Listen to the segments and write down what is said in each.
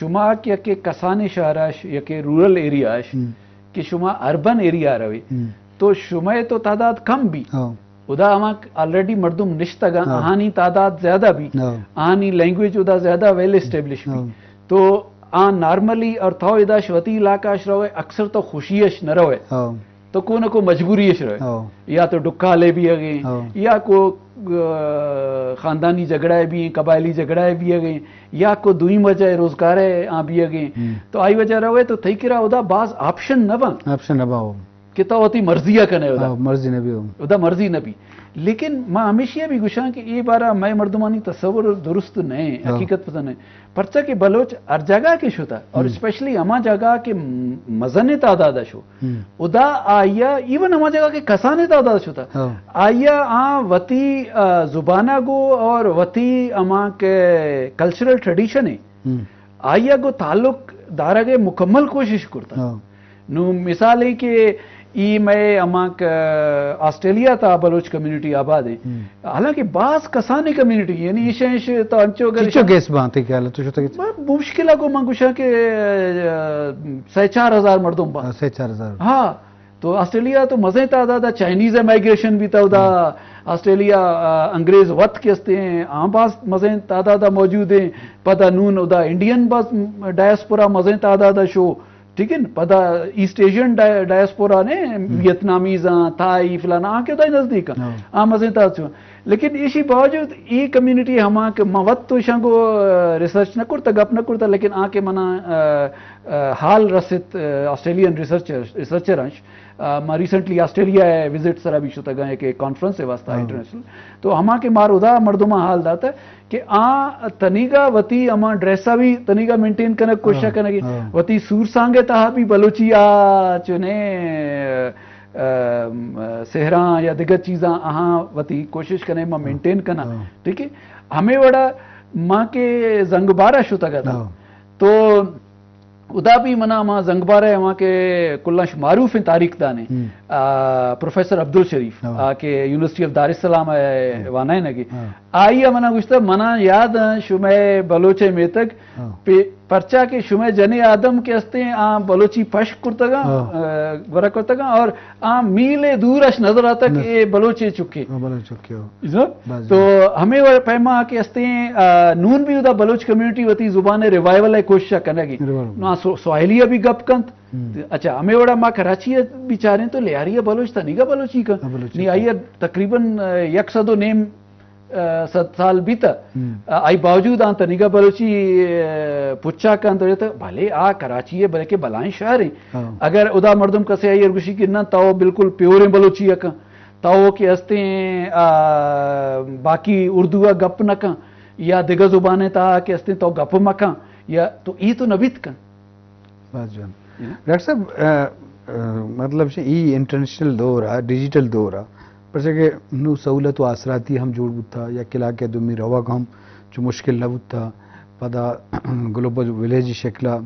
شما کہ یکے کسانیں شہر اش، یکے رورل ایریا اش، ہم۔ کہ شما اربن ایریا روے، ہم۔ تو شمئے تو تعداد کم بی۔ ہاں۔ ادا ہما آلریڈی مردم نشتگاں، ہاں۔ آہانی تعداد زیادہ بی، ہاں۔ آہانی لینگویج ادا زیادہ ویل اسٹیبلش بی۔ ہاں۔ تو آ نارملی اور تھو ادا شوتی علاقہ اش روے، اکثر تو خوشی اش نہ روے۔ ہاں۔ تو کو نہ کو مجبوری اش رہے۔ ہاں۔ یا تو ڈکالے بیگ ایں، ہاں۔ یا کو، آ، خاندانی جھگڑا بیگ ایں، قبائلی جھگڑا بیگ ایں، یا کو دوئی وجہ روزگار آ بیگ ایں۔ ہم۔ تو آئی وجہ روے تو تئی کرا ادا باز آپشن نہ باں۔ آپشن نہ باں۔ کہ تو وتی مرضی ء کنے ادا۔ ہاں، مرضی نہ بی ہو۔ ادا مرضی نہ بی۔ لیکن ما ہمیشی بھی گوشاں کہ اے بارہ مئے مردمانی تصور درست نہ ایں، ہاں۔ حقیقت پسند نہ ایں۔ پرچا کہ بلوچ ہر جگہ کہ شتا، اور ہم۔ اسپیشلی ہما جگہ کہ م-، مزن تعداد شو، ہم۔ ادا آیا، ایون ہما جگہ کہ کسان تعداد شتا، ہاں۔ آیا آ وتی، آ، زبانہ گو اور وتی ہما کہ کلچرل ٹریڈیشن ہے، ہم۔ آیا گو تعلق دارگ مکمل کوشش کرتا۔ ہاں۔ نو مثال ہے کہ ای مئے ہما کہ آسٹریلیا تا بلوچ کمیونٹی آباد ہیں۔ ہم۔ حالانکہ باز کسانی کمیونٹی، یعنی ایش ایش تو انچو اگر چچو ایشاں گیس بانتے کہ حالت تو شتا کہ ب-، مشکل ہے کو من گوشاں کہ، آ، سے چار ہزار مردم با۔ ہاں، سے چار ہزار۔ ہاں، تو آسٹریلیا تو مزیں تعداد چائنیز مائگریشن بھی تا ادا۔ ہم۔ آسٹریلیا، آ، انگریز وت کے استے ہیں، آں باز مزیں تعداد موجود ہیں۔ پدا نون ادا انڈین باز ڈائسپورا مزیں تعداد شو۔ ٹھیک ہے نا؟ پدا ایسٹ ایشین ڈا-، ڈائسپورا نے، ہم۔ ویتنامیز آں، تھائی، فلانا، آں کہ دائی نزدیک آں۔ ہاں۔ آں مزیں تاچو۔ لیکن ایشی باوجود ای کمیونٹی ہما کہ ما وت تو ایشاں کو، آ، ریسرچ نہ کرتا، گپ نہ کرتا، لیکن آں کہ منا، آ، آ، حال رست، آ، آسٹریلین ریسرچر، ریسرچر انش۔ آ، ما ریسنٹلی آسٹریلیا ء وزٹ سرا بھی شتگاں، ایک کانفرنس ء واسطہ ہاں۔ انٹرنیشنل۔ تو ہما کہ مار ادا مردماں حال داتا، کہ آ تنیگا وتی ہما ڈریسا بھی تنیگا مینٹین کنگ کوشش ہاں، کنگی، ہاں۔ وتی سور سانگ تہا بھی بلوچی آ چنے، ام، سہراں یا دگہ چیزاں آہاں وتی کوشش کنے ما ہاں۔ مینٹین کنا۔ ہاں۔ ٹھیک ہے؟ ہمیں وڑا ما کے زنگ بارہ شتگا تھا۔ ہاں۔ تو ادا بھی منا ہما زنگ بارہ ہما کہ کلش معروف ہیں تاریخ دانے، ہم۔ آ، پروفیسر عبدالشریف، ہاں۔ آ، کہ یونیورسٹی آف دار السلام ہے ہم۔ وانائے نگی۔ ہاں۔ آئی ء منا گوشتہ، منا یاد ہیں شمئے بلوچ میتگ، ہاں۔ پہ-، پرچا کہ شمئے جنے آدم کہ ہستے ہیں، آ بلوچی پشک کرتگاں، ہاں۔ آ، گورا کرتگاں، اور آ میل دور اش نظر آتا کہ نہ۔ اے بلوچ چکے۔ ہاں، بلوچ چکے ہو۔ زو؟ بس۔ تو ہمیں وہ پیما کہ ہستے ہیں، آ، نون بھی ادا بلوچ کمیونٹی وتی زبان ریوائیول ہے کوشش کنگی۔ ریوائیول۔ نو سو-، سواحلی بھی گپ کنت۔ ہم۔ اچھا، ہمیں وڑا ما کراچی بیچاریں تو لیاری بلوچ تنیگا بلوچی کا۔ ہاں، بلوچی نی کا۔ آئی تقریباً، آ، یک صد و نیم آ، صد سال بیتا۔ ہم۔ آ، آئی باوجود آں تنیگا بلوچی، آ، پچا کن تو جتا، بھلے آ کراچی ہے، بلکہ بلائیں شہر ہیں۔ ہاں۔ اگر ادا مردم کسے آئی ارگوشی کہ نہ، تو بالکل پیوریں بلوچی ہے کن، تو کہ ہستے ہیں، آ، باقی اردو گپ نہ کن، یا دگہ زبانیں تا کہ ہستے تو گپ مکن، یا تو ای تو نبیت کن۔ باز جوان۔ ڈاکٹر صاحب، آ، آ، مطلب چہ ای انٹرنیشنل دور آ، ڈیجیٹل دور آ، پرچہ کہ نو سہولت و آسراتی ہم جوڑ بوتا، یک علاقہ دومی روگ ہم چو مشکل نہ بوتا، پدا گلوبل ویلیج شکل آ،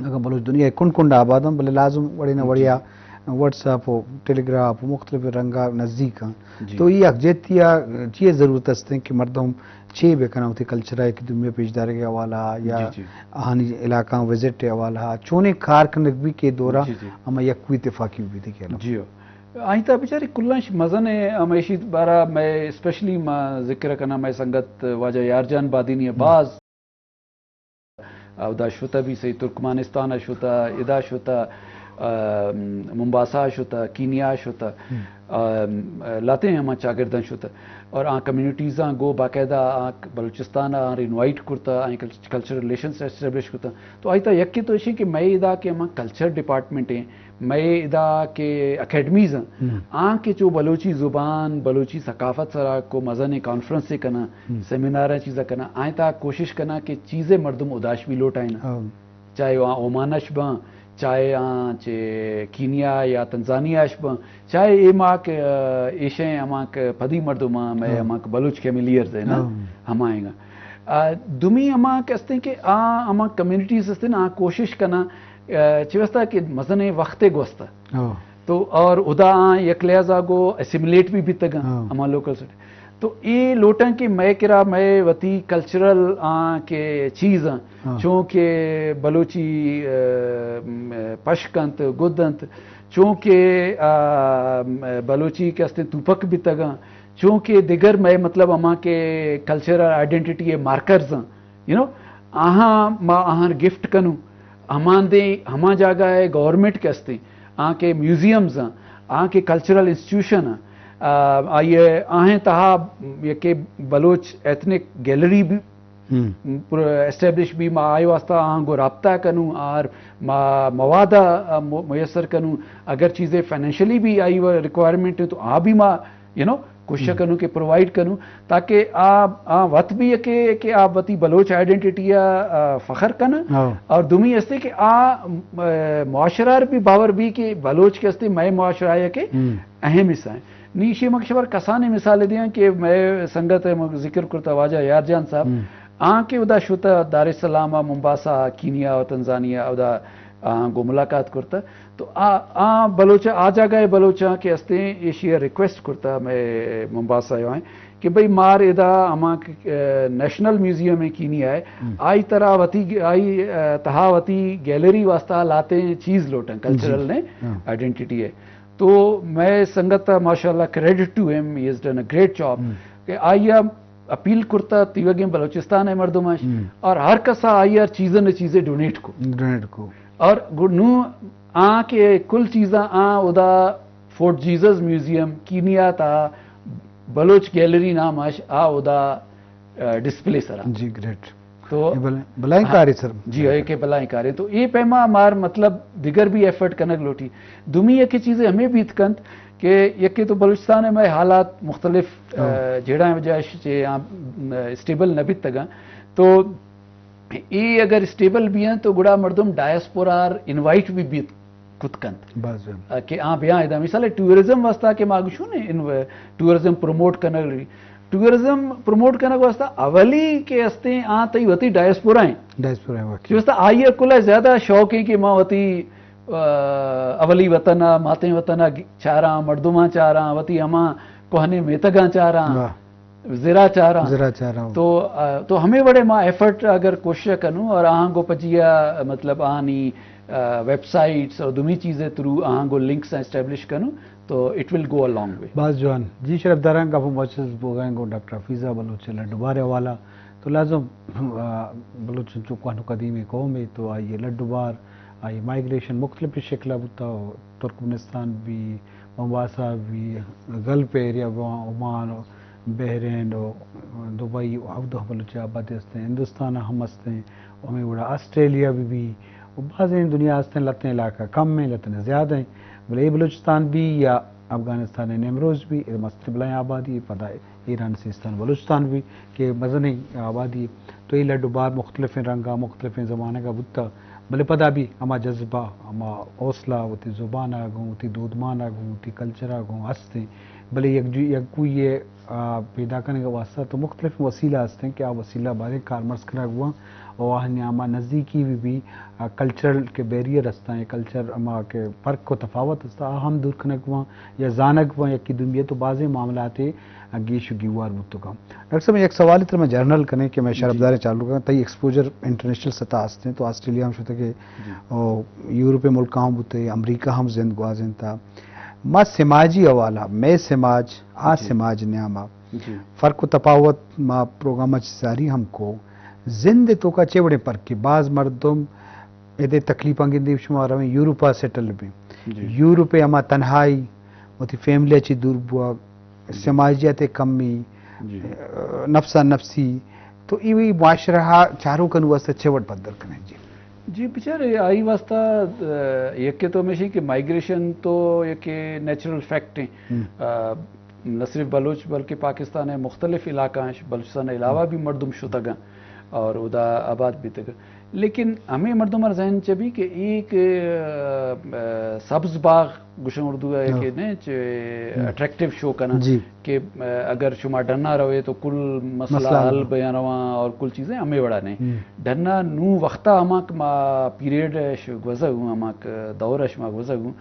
اگاں بلوچ دنیا کن کن آباد ہم، بلے لازم وڑے نہ وڑے آ، جی۔ واٹس ایپ و ٹیلی گراف و مختلف رنگا نزدیک ہاں۔ جی۔ تو ای یکجہتی آ چیئے ضرورت است کہ مردم چے بہ کناں وتی کلچر ء کہ دنیا پیش دارگ ء حوالہ ء یا جی، جی۔ آہانی علاقہ وزٹ ء حوالہ ء چونیں کار کنگ بی کہ دورا جی، جی۔ ہما یکوئی اتفاقی بی دیگہ۔ جی۔ آئی تا بیچاری کلانش مزن ہے، ہمیشی بارہ میں اسپیشلی ما ذکر کناں، میں سنگت واجہ یار جان بادینی ہے، ہم۔ باز اودا شتہ بھی سہی، ترکمانستان ء شتہ، ادا شتہ، آ، ممباسا ء شتہ، کینیا ء شتہ، ہم۔ آ، لاتیں ہما چاگرداں شتہ اور آ کمیونٹیزاں گو باقاعدہ آ بلوچستان ء آ انوائٹ کرتہ، آ کلچرل ریلیشنز اسٹیبلش کرتہ۔ تو آئی تا یکے تو ایشیں کہ مئے ادا کہ ہما کلچر ڈپارٹمنٹ ہیں، مئے ادا کہ اکیڈمیز ہیں، ہم۔ آ کہ چو بلوچی زبان، بلوچی ثقافت سرا کو مزن کانفرنس کناں، ہم۔ سیمینار چیزا کناں، آئیں تا کوشش کناں کہ چیزیں مردم اداش بھی لوٹائیں۔ ہاں۔ چاہے آ اومان اش باں، چاہے آ چہ کینیا یا تنزانیہ اش باں، چاہے اے ماک، آ، ایشیں ہماک پدی مردماں، مئے ہاں۔ ہماک بلوچ کیملیئرز ہیں نا، ہاں۔ ہمائیں گا۔ آ، دومی ہماک استیں کہ آ ہما کمیونٹیز استیں نا، آ کوشش کناں، آ، چہ واسطہ کہ مزنیں وقتے گوستہ۔ ہاں۔ تو اور ادا آ یک لحاظا گو اسیملیٹ بھی بیتگاں، ہاں۔ ہما لوکل سٹی۔ تو اے لوٹاں کہ مئے کرا مئے وتی کلچرل آں کہ چیز آں، ہاں۔ چونکہ بلوچی، آ، م، پشک انت، گد انت، چونکہ، آ، م، بلوچی کہ استیں توپک بیتگاں، چونکہ دگر مئے مطلب ہما کہ کلچرل آئیڈینٹی مارکرز آں، یو نو، آہاں ما آہاں گفٹ کنوں، ہماندے ہما جاگہ ء گورنمنٹ کہ استیں، آں کہ میوزیمز آں، آں کہ کلچرل انسٹیٹیوشن آں، آ، آئی ء آہیں تہا یکے بلوچ ایتھنک گیلری بھی ہم۔ پر-، اسٹیبلش بھی، ما آئی واسطہ آں گو رابطہ کنوں، آر ما مواد، آ، م-، میسر کنوں، اگر چیزیں فائنینشلی بھی آئی و ریکوائرمنٹ ہیں تو آ بھی ما، یو نو، کوشش ہم۔ کنوں کہ پرووائیڈ کنوں، تاکہ آ، آ وت بھی یکے کہ آ وتی بلوچ آئیڈینٹی آ، آ، فخر کناں۔ ہاں۔ اور دومی استے کہ آ، م-، معاشرہ بھی باور بھی کہ بلوچ کہ استے مئے معاشرہ ہے کہ ہم۔ اہم حصہ ہیں۔ نی ایشی مکشبر کسانیں مثال دیاں کہ مئے سنگت ء ذکر کرتا واجہ یار جان صاحب، ہم۔ آں کہ ادا شتا دار السلام ء، ممباسا، کینیا و تنزانیا، ادا آں گو ملاقات کرتا۔ تو آ، آ بلوچ، آ جاگہ ء بلوچاں کہ استیں ایشی ء ریکویسٹ کرتا مئے ممباسا ء کہ بھئی مار ادا ہما، آ، نیشنل میوزیم ء کینیا ء، ہم۔ آئی ترا وتی، آئی، آ، تہا وتی گیلری واسطہ لاتیں چیز لوٹاں، کلچرل جی۔ نے ہاں۔ آئیڈینٹی ء۔ تو مئے سنگت ء ماشاءاللہ، credit to him, he has done a great job، ہم۔ کہ آئی ء اپیل کرتا تیوگیں بلوچستان ء مردماں، ہم۔ اور ہر کسا آئی ہر چیزاں نہ چیزے ڈونیٹ کو۔ ڈونیٹ کو۔ اور گو-، نوں آ کہ کل چیزاں آ ادا فورٹ جیزس میوزیم کینیا تا بلوچ گیلری نام اش آ ادا، آ، ڈسپلے سرا۔ جی، گریٹ۔ تو اے بلائیں، بلائیں ہاں۔ کارے سر۔ جی، اے کہ بلائیں کارے۔ تو اے پیما مار مطلب دگر بھی ایفرٹ کنگ لوٹی۔ دومی یکے چیزیں ہمیں بیت کنت کہ یکے تو بلوچستان ء مئے حالات مختلف، آ، ہاں۔ جیڑھاں وجہ چے آ، م، اسٹیبل نہ بیتگاں۔ تو اے اگر اسٹیبل بیاں تو گڑا مردم ڈائسپورا انوائٹ بھی بیت کت کنت۔ باز جوان۔ آ، کہ آ بیاں ادا مثال ٹورازم واسطہ کہ ما گشوں نے ان ٹورازم پروموٹ کنگ، ٹورازم پروموٹ کنگ واسطہ اولی کہ استیں آ تئی وتی ڈائسپورا ہیں۔ ڈائسپورا ہیں واقعی۔ کہ واسطہ آئی کل زیادہ شوق ہے کہ ما وتی، آ، اولی وطن ء، ماتیں وطن ء چاراں، مردماں چاراں، وتی ہما کوہنیں میتگاں چاراں۔ واہ۔ زرا چاراں۔ زرا چاراں۔ تو، آ، تو ہمیں وڑے ما ایفرٹ اگر کوشش کنوں اور آہاں گو پجیا، مطلب، آنی، آ، ویب سائٹس اور دومی چیزیں تھرو آہاں گو لنکس اسٹیبلش کنوں، تو it will go a long way۔ باز جوان۔ جی شرف داراں، گپ موچز بوگائیں گو ڈاکٹر حفیظہ بلوچ لڈ بار حوالہ۔ تو لازم، آ، بلوچ چونکہ قدیم قوم ہے تو آئی لڈ بار، آئی مائگریشن مختلف شکل بوتا، ترکمنستان بھی، ممباسا بھی، گلف ایریا، عمان، بحرین و دبئی و ہودہ بلوچ آبادی ہستیں، ہندوستان ہم ہستیں، و ہمیں وڑا آسٹریلیا بھی بھی، و بازیں دنیا ہستیں، لتیں علاقہ کم ہیں، لتیں زیادہ ہیں، بلے اے بلوچستان بھی یا افغانستان نیمروز بھی، اے مستر بلائیں آبادی، پدا ایران سیستان بلوچستان بھی کہ مزنیں آبادی، تو اے لڈ و بار مختلفیں رنگا، مختلفیں زمانگا بوتا، بلے پدا بھی ہما جذبہ، ہما حوصلہ وتی زبان ء گوں، وتی دودمان ء گوں، وتی کلچر ء گوں ہست انت، بلے یک جو-، یکوئی ء، آ، پیدا کنگ ء واستہ تو مختلف وسیلہ ہست انت کہ آ وسیلہ باریں کارمرز کنگ بوان و آہانی ہما نزدیکی بھی بی، آ، کلچرل کہ بیریئر ہستاں یا کلچر ہما کہ فرق و تفاوت ہستاں، آ ہم دور کنگ بوان یا زانگ بوان یکی دومی ء تو بازیں معاملات ء گیش و گیوار بوتگاں۔ ڈاکٹر صاحب، یک سوالے ترا من جنرل کنیں کہ مئے شرفداریں چاروکاں، تئی ایکسپوژر انٹرنیشنل سطح است انت، تو آسٹریلیا ہم شتگ ئے، او یورپ ء ملکاں ہم بوتے، امریکہ ہم زند گوازینتا۔ ما سماجی حوالہ، مئے سماج، آ سماج نیاما فرق و تفاوت ما پروگرام ء چہ ساری ہم کو۔ زند ء توکا چے وڑیں فرقے؟ باز مردم ادے تکلیفاں گندی شما رویں یورپا سیٹل بیں۔ یورپ ء ہما تنہائی، وتی فیملی ء چہ دور بوگ، سماجیات ء کمی، نفسا نفسی، تو ای وی معاشرہ ء چاروکاں واسطہ چے وڑ پدر کنیں؟ جی۔ جی، بچارے آئی واسطہ، آ، یکے تو ہمیشی کہ مائیگریشن تو یکے نیچرل فیکٹ ہیں۔ آ، نہ صرف بلوچ بلکہ پاکستان ء مختلف علاقہ اش، بلوچستان ء علاوہ بھی مردم شتگاں اور ادا آباد بیتگاں۔ لیکن ہمے مردم ہر ذہن چہ بھی کہ ایک، آ، آ، سبز باغ گوشن اردو ء کہ نے چہ اٹریکٹیو شو کناں کہ، آ، اگر شما ڈنا روے تو کل مسئلہ حل بیان رواں اور کل چیزیں ہمے وڑا نے۔ ڈنا نو وقتا ہما کہ ما پیریڈ اش گوزگ ہوں، ہما کہ دور اش ما گوزگ ہوں،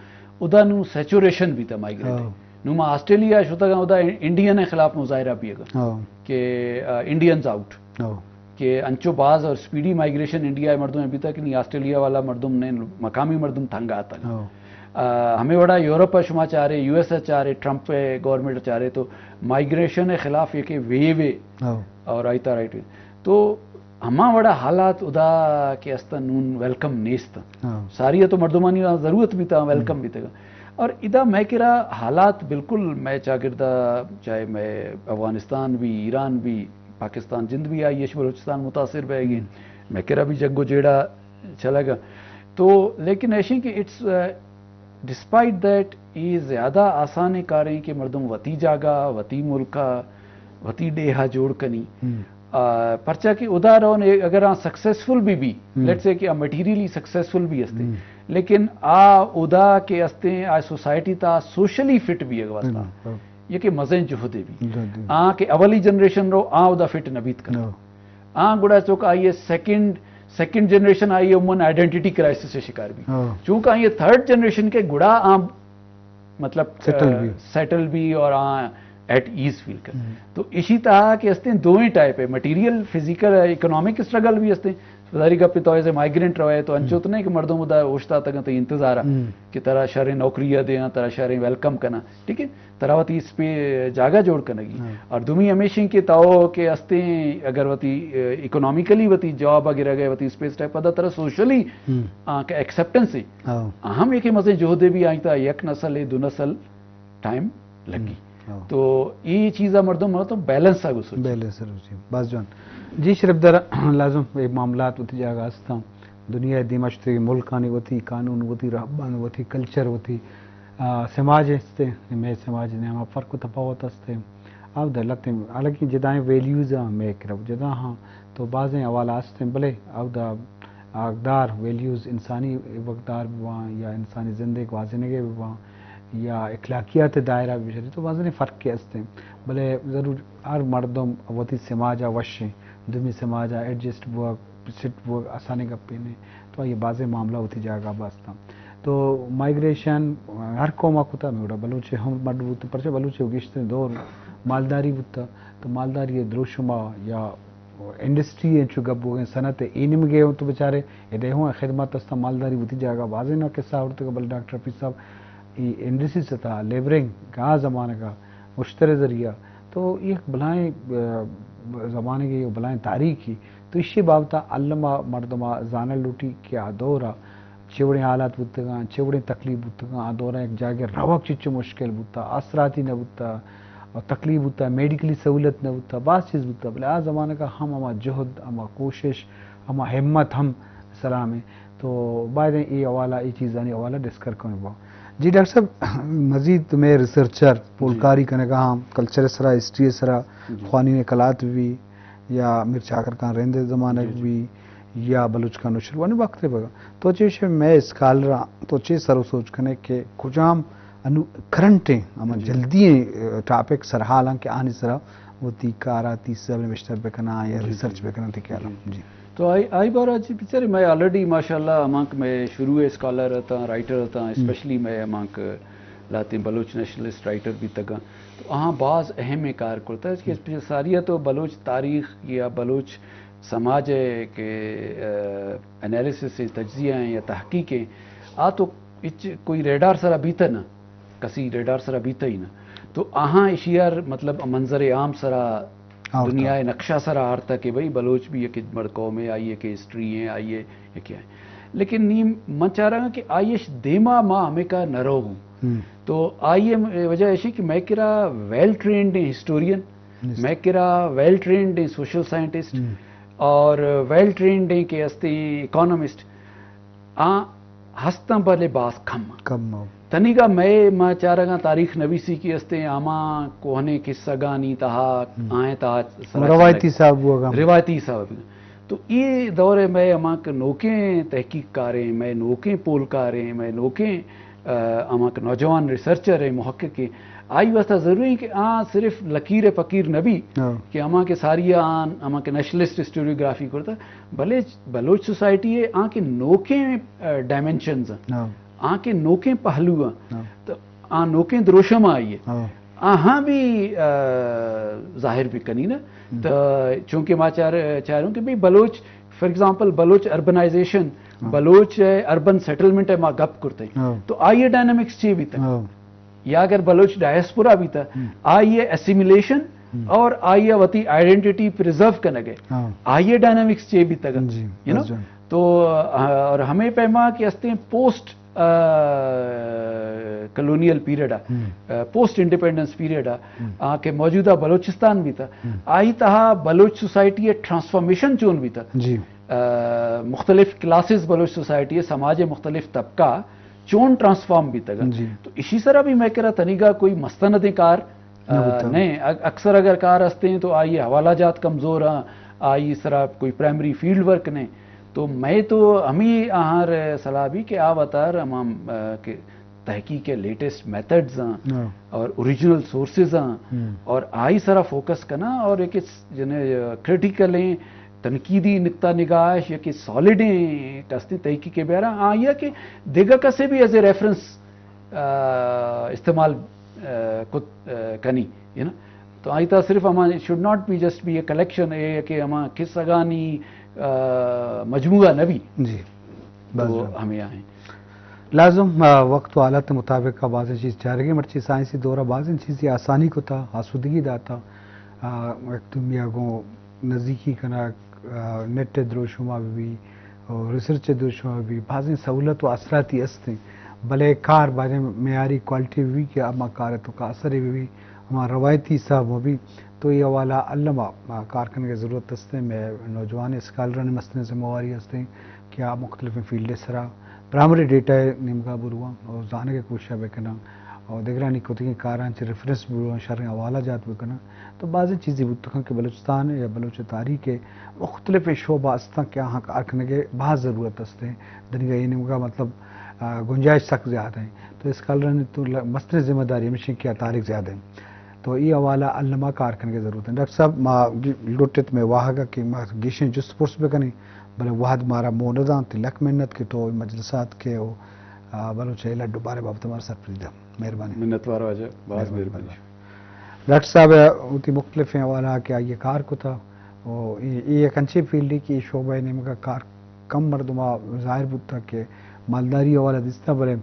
ادا نوں سیچوریشن بیتا مائیگریٹ۔ نوں ما آسٹریلیا شتگاں، ادا انڈین ءِ خلاف مظاہرہ بیگا ہاں۔ کہ، آ، انڈینز آؤٹ۔ ہاں۔ کہ انچو باز اور سپیڈی مائیگریشن انڈیا ءِ مردم ءَ بیتا کہ نی آسٹریلیا والا مردم نے، مقامی مردم تنگ آتگ۔ ہاں۔ آ، ہمے وڑا یورپ ءَ شما چارے، یو ایس ءَ چارے، ٹرمپ ءِ گورنمنٹ ءَ چارے تو مائیگریشن ءِ خلاف یکے ویو ءِ ہاں۔ اور آئی تا رائٹ۔ تو ہما وڑا حالات ادا کہ است نون ویلکم نیست۔ ہاں۔ ساری تو مردمانی ضرورت بیتا، ویلکم ہم۔ بیتگا۔ اور ادا مئے کرا حالات بالکل مئے چاگردا، چاہے مئے افغانستان بھی، ایران بھی، پاکستان جند بھی آئی اش بلوچستان متاثر بہ گئے۔ ہم۔ مئے کرا بھی جنگ و جیڑا چلگا۔ تو لیکن ایشیں کہ اٹس، آ، ڈسپائٹ دیٹ، یہ زیادہ آسان کاریں کہ مردم وتی جاگہ، وتی ملک، وتی ڈیہا جوڑ کنی۔ ہم۔ آ، پرچا کہ ادا رون اگر آ سکسیسفل بھی بھی، ہم۔ لیٹس سے کہ آ مٹیریلی سکسیسفل بھی ہستے، ہم۔ لیکن آ ادا کہ ہستے آ سوسائٹی تا سوشلی فٹ بھی واسطہ۔ ہم، ہم۔ یہ کہ مزیں جہدے بھی۔ جہدے۔ آ کہ اولی جنریشن رو آ ادا فٹ نہ بیت کنا۔ ہاں۔ آ گڑا چونکہ آئی ءِ سیکنڈ، سیکنڈ جنریشن آئی ءِ عموماً آئیڈینٹی کرائسس ءِ شکار بھی۔ ہاں۔ چونکہ آئی ءِ تھرڈ جنریشن کے گڑا آ مطلب، سیٹل آ، بھی۔ سیٹل بھی اور آ ایٹ ایز فیل کر۔ ہم۔ تو اسی طرح کہ ہستے دوئیں ٹائپ ہے، مٹیریل، فزیکل، اکنامک اسٹرگل بھی ہستے۔ ظاہری گپ تو ایسے مائیگرنٹ روئے تو انچو ہم۔ تو نہیں کہ مردم ادا اوشتا تک تو انتظار ہے ہم۔ کہ ترا شریں نوکری دیاں، ترا شریں ویلکم کنا۔ ٹھیک ہے؟ ترا وتی اسپے-، جاگہ جوڑ کنگی۔ ہاں۔ اور دومی ہمیشیں کہ تاو کہ استیں اگر وتی، اے، اکنامیکلی وتی جاب اگر گئے وتی اسپیس ٹائپ پدا ترا سوشلی ہم۔ آ کہ ایکسپٹنس ہے۔ ہاں۔ ہم ایک مزے جہدے بھی آئی تا یک نسل ہے، دو نسل ٹائم لگی۔ ہم۔ ہاں۔ تو یہ چیزا مردم مطلب بیلنس آ گو سوچ۔ بیلنس آ گو سوچ۔ بس جان۔ جی شرف در لازم یہ معاملات وتی جاگہ ہستاں۔ دنیا دیما شتے ملکانی وتی قانون، وتی رہبند، وتی کلچر، وتی آ، سماج است، مئے سماج نیاما فرق و تفاوت است۔ اودا لتیں، حالانکہ جدائیں ویلیوز ہاں مئے کرا جدا ہاں، تو بازیں حوالہ است، بلے اودا اقدار ویلیوز انسانی اقدار بوان یا انسانی زندگی گوازینگے بوان یا اخلاقیات دائرہ بشری تو بازیں فرق است۔ بلے ضرور ہر مردم وتی سماجا وشیں، دومی سماجا ایڈجسٹ بوگ سٹ بوگ آسانیں گپے نہ، تو آئی بازیں معاملہ وتی جاگہ بستاں۔ تو مائیگریشن ہر قوم ء کتا، ہمے وڑا بلوچ ہم مڈ بوت، پرچہ بلوچ گیشتر دور مالداری بوتا، تو مالداری دروشم ء یا انڈسٹری انچو گپ بوگیں صنعت ء اے نیمگے ہوں تو بچارے ادے ہوں خدمت استاں، مالداری وتی جاگہ بازیں نا قصہ آورتگ، بلے ڈاکٹر حفیظ صاحب ای انڈسٹری ستا لیبرنگ کہ آ زمانگا اشتر ذریعہ تو یک بلائیں، آ، زمانگے، یک بلائیں تاریخی۔ تو ایشی بابت الما مردما زانل لوٹی کہ آ دورا چے وڑیں حالات بوتگاں، چے وڑیں تکلیف بوتگاں، آ دورا یک جاگہ روگ چچو مشکل بوتا، آسراتی نہ بوتا، اور تکلیف بوتا، میڈیکلی سہولت نہ بوتا، باز چیز بوتا، بلے آ زمانگا ہم ہما جہد، ہما کوشش، ہما ہمت ہم سلام ہے۔ تو باید اے حوالہ، اے چیزانی حوالہ ڈسکر کنگ با۔ جی ڈاکٹر صاحب، مزید مئے ریسرچر پولکاری کنگا ہاں، کلچر سرا، ہسٹری سرا، جی۔ خوانین کلات بھی یا میر چاکر خان رند زمانگ جی، جی۔ بھی یا بلوچ خان نوشیروانی وقت بگا۔ تو چے شے مئے اسکالراں، تو چے سر و سوچ کنے کہ کجام انو کرنٹیں، ہما جی۔ جلدی ٹاپک سرحالاں کہ آنی سرا وتی کارا تیسا نوشتہ بکناں یا جی، ریسرچ جی۔ بکناں، تئی خیال جی۔ جی۔ تو آئی، آئی بارا چی بچارے، مئے آلریڈی ماشاءاللہ ہمانک مئے شروع اسکالر اتاں، رائٹر اتاں، ہم۔ اسپیشلی مئے ہمانک لاتیں بلوچ نیشنلسٹ رائٹر بیتگاں۔ تو آہاں باز اہمیں کار کرتا ہے کہ ہم۔ ساری تو بلوچ تاریخ یا بلوچ سماج ہے کہ، آ، انالیسس ہیں، تجزیہ ہیں یا تحقیق ہیں، آ تو اچ کوئی ریڈار سرا بیتا نہ۔ کسی ریڈار سرا بیتا ہی نہ۔ تو آہاں اشیار مطلب منظر عام سرا، آورتا۔ دنیا نقشہ سرا آرتا کہ بھئی بلوچ بھی یک مڑ قوم ہے، آئی ہے کہ ہسٹری ہے، آئی ہے کہ کیا ہے۔ لیکن نی من چاہ رہا ہوں کہ آئی اش دیما ما ہمیں کا نہ رو ہوں۔ ہم۔ تو آئی وجہ ایشی کہ مئے کرا ویل ٹرینڈ ہیں ہسٹورین، مئے کرا ویل ٹرینڈ ہیں سوشل سائنٹسٹ، ہم۔ اور ویل ٹرینڈ ہیں کہ ہستے اکانومسٹ۔ آ ہستاں بلے باز کم آں۔ کم آں۔ تنیگا مئے ما چارگاں تاریخ نویسی کی استیں ہما کوہنیں قصہ گانی تہا، ہم۔ آئیں تہا سرا روایتی چلگ۔ حساب ہوا گا۔ روایتی حساب۔ تو اے دور مئے ہما کہ نوکیں تحقیق کاریں، مئے نوکیں پول کاریں، مئے نوکیں، آ، ہما کہ نوجوان ریسرچر ہیں، محقق ہیں، آئی واسطہ ضروری کہ آ صرف لکیر فقیر نبی ہاں۔ کہ ہما کہ ساری آن، ہما کہ نیشنلسٹ ہسٹوریوگرافی کرتا، بلے بلوچ سوسائٹی ہے، آ کہ نوکیں، آ، ڈائمنشنز ہیں، ہاں۔ آ کہ نوکیں پہلو ہیں۔ ہاں۔ تو آ نوکیں دروشم آئی ہے۔ ہاں۔ آہاں بھی، آ، ظاہر بکنی نا۔ تو چونکہ ما چار-، چاروں کہ بھئی بلوچ، فار ایگزامپل، بلوچ اربنائزیشن، ہاں۔ بلوچ اربن سیٹلمنٹ ہے ما گپ کرتے ہیں۔ ہاں۔ تو آئی ڈائنامکس چی بیتا؟ ہاں۔ یا اگر بلوچ ڈائسپورا بیتا، ہم۔ آئی اسیمیلیشن ہم۔ اور آئی وتی آئیڈینٹی پریزرو کنگے۔ ہاں۔ آئی ڈائنامکس چی بیتا گا؟ جی، یو نو؟ بس جان۔ تو، آ، اور ہمیں پیما کہ استیں پوسٹ، آ، کلونیل پیریڈ آ، ہم۔ آ، پوسٹ انڈیپینڈنس پیریڈ آ، ہم۔ آ کہ موجودہ بلوچستان بیتا، ہم۔ آئی تہا بلوچ سوسائٹی ٹرانسفارمیشن چون بیتا؟ جی۔ آ، مختلف کلاسز بلوچ سوسائٹی، سماج مختلف طبقہ چون ٹرانسفارم بیتگ انت۔ جی۔ تو اشی سرا بھی میں کرا تنیگا کوئی مستندیں کار، آ، نہ بوتگ۔ نہ، ا-، اکثر اگر کار ہستیں تو آئی حوالہ جات کمزور ہیں، آئی سرا کوئی پرائمری فیلڈ ورک نہیں۔ تو میں تو ہمیں آہار صلاح بھی کہ آ وتار ہم، ہم، آ، کہ تحقیق کے لیٹسٹ میتھڈز ہیں ہاں۔ اور اوریجنل سورسز ہیں ہم۔ اور آئی سرا فوکس کرنا اور ایک اس جنے کریٹیکل ہیں، تنقیدی نقطہ نگاہ یا کہ سالڈ ہیں کستی تحقیق کے بیارا آئی کہ دیگا کسے بھی ایز اے ریفرنس، آ، استعمال، آ، کت، آ، کنی، ہے نا؟ تو آئی تا صرف ہما should not be just be a collection، اے کہ ہما قصگانی، آ، مجموعہ نہ بی۔ جی۔ تو بس۔ ہمیں آئیں۔ لازم، آ، وقت و حالت مطابق کا بازیں چیز چارگے، مرچی سائنسی دورہ بازیں چیزی آسانی کتا، آسودگی داتا، آ، یک دومی آ گوں نزیکی کنگ، آ، نیٹ ء دروشم ء بہ بی، اور ریسرچ ء دروشم ء بہ بی، بازیں سہولت و آسراتی است انت، بلے کار بازیں معیاری کوالٹی بہ بی کہ ہما کار ء توکا اثرے بہ بی، ہما روایتی حساب مہ بی، تو اے حوالہ الما، آ، کار کنگ ء ضرورت است انت۔ مئے نوجوان اسکالرانی مستریں ذمہ واری است انت کہ آ مختلفیں فیلڈ ء سرا پرائمری ڈیٹا ء نیمگا برواں اور زانگ ء کوشش ء بکناں اور دگرانی کتگیں کاراں چہ ریفرنس برواں، شریں حوالہ جات بکناں۔ تو بازیں چیزے بوت کنت کہ بلوچستان یا بلوچ تاریخ ء مختلف شعبہ استاں کہ آہاں کار کنگ ء باز ضرورت است انت۔ دنیگا اے نیمگا مطلب، آ، گنجائش سک زیادہ ہیں۔ تو اسکالرانی تو ل-، مستریں ذمہ داری ہمیش انت کہ آ تاریخ زیادہ ہیں۔ تو اے حوالہ الما کار کنگ ء ضرورت ہے۔ ڈاکٹر صاحب، ما گی-، لوٹت مئے واہگ ء کہ ما گیشیں جست پرس بکنیں، بلے وہد مارا موہ نہ دانت۔ لک منت کہ تو مجلسات کے او، آ، بلوچ ء لڈ و بار ء بابت مارا سرپدی دات۔ مہربانی۔ منتوار واجہ، باز مہربانی۔ مہربانی۔ ڈاکٹر صاحب ء وتی مختلفیں حوالہ کہ آئی ء کار کتا، و اے، اے یک انچیں فیلڈے کہ اے شعبہ ء نیمگا کار کم مردم ء ظاہر بوتگ کہ مالداری حوالہ دیستہ، بلے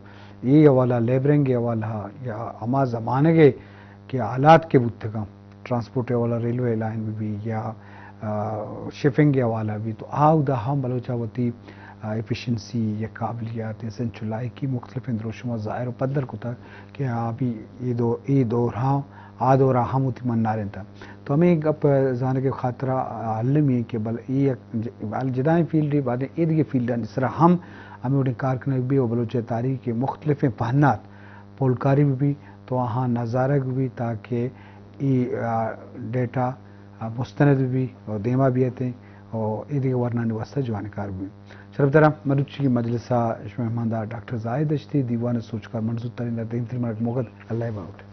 اے حوالہ، لیبرنگ ء حوالہ یا ہما زمانگ ء کہ حالات کہ بوتگاں، ٹرانسپورٹ ء حوالہ، ریلوے لائن بہ بی یا، آ، شپنگ ء حوالہ بہ بی، تو آ اودا ہم بلوچ ء وتی، آ، ایفیشنسی یا قابلیت یا سنچ و لائقی مختلفیں دروشم ء ظاہر و پدر کتگ کہ آ بھی اے دو-، اے دور ہاں، آ دور ء ہم وتی منارینتگ۔ تو ہمے گپ زانگ ء خاطر ء المی کہ بل اے یک ج-، بل جدائیں فیلڈے، بعدیں اے دگہ فیلڈانی سرا ہم ہمے وڑیں کار کنگ بہ بی و بلوچ ء تاریخ ء مختلفیں پہنات پولکاری بہ بی، تو آہاں نزارگ بہ بی تاکہ اے، آ، ڈیٹا، آ، مستند بہ بی و دیما بیتیں و اے دگہ ورنانی واستہ جوانیں کار بہ بی۔ شرپداراں، مروچی مجلس ء شمئے مہماندار ڈاکٹر زاہد دشتی، دیوان ء سوچکار منظور ترین ء دیمتری مارک موغد، اللہ ء باہوٹ۔